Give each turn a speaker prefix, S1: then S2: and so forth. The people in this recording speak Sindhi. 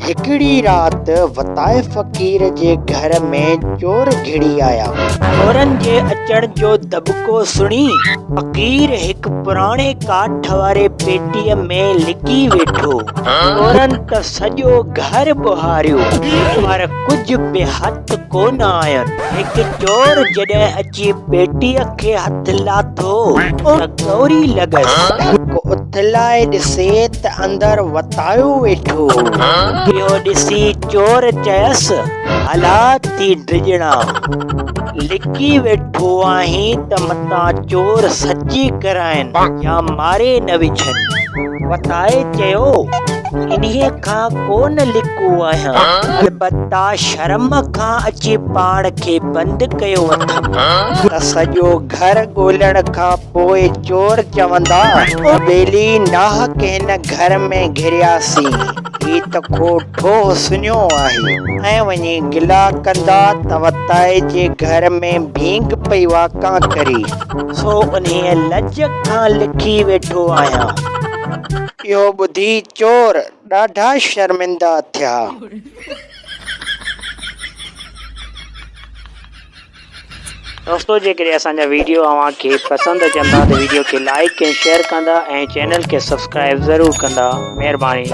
S1: هڪڙي رات وتائي فقير جي گهر ۾ چور گهڙي آيا. چورن جي اچڻ جو دٻڪو سڻي فقير هڪ پراڻي ڪاٺ واري پيٽيء ۾ لڪي ويٺو. چورن ته سڄو گهر ٻهاريو پر ڪجهه به هٿ ڪونه آين. هڪ چور جڏهن اچي پيٽيء کي هٿ لاٿو ته ڳوري لڳس. ڍڪ اٿلائي ڏسي ته اندر وتايو ويٺو هو. اهو ڏسي چور چيس، هلا ٿي ڊڄڻا، لڪي ويٺو آهين ته متان چور سچي ڪرائين يا ماري نه وجهن. وتائي چيو، انهيء کان ڪو نه لڪو آهيان، البته شرم کان اچي پاڻ کي بند ڪيو اٿم. ته سڄو گهر ڳولڻ کان پوء چور چوندا، ٻيلي ناحق هن گهر ۾ گهرياسين، هي ته ڪو ٺوهه سڃو آهي. ۽ وڃي گلا ڪندا ته وتائي جي گهر ۾ ڀينگ پئي واڪان ڪري، سو انهيء لڄ کان لکي ويٺو آهيان. اهو ٻڌي چور ڏاڍا شرمندا ٿيا.
S2: دوستو جيڪڏهن اسان جا ويڊيو اوهان کي پسند اچن ٿا ته ويڊيو کي لائيڪ ۽ شيئر ڪندا ۽ چينل کي سبسڪرائيب ضرور ڪندا مهرباني.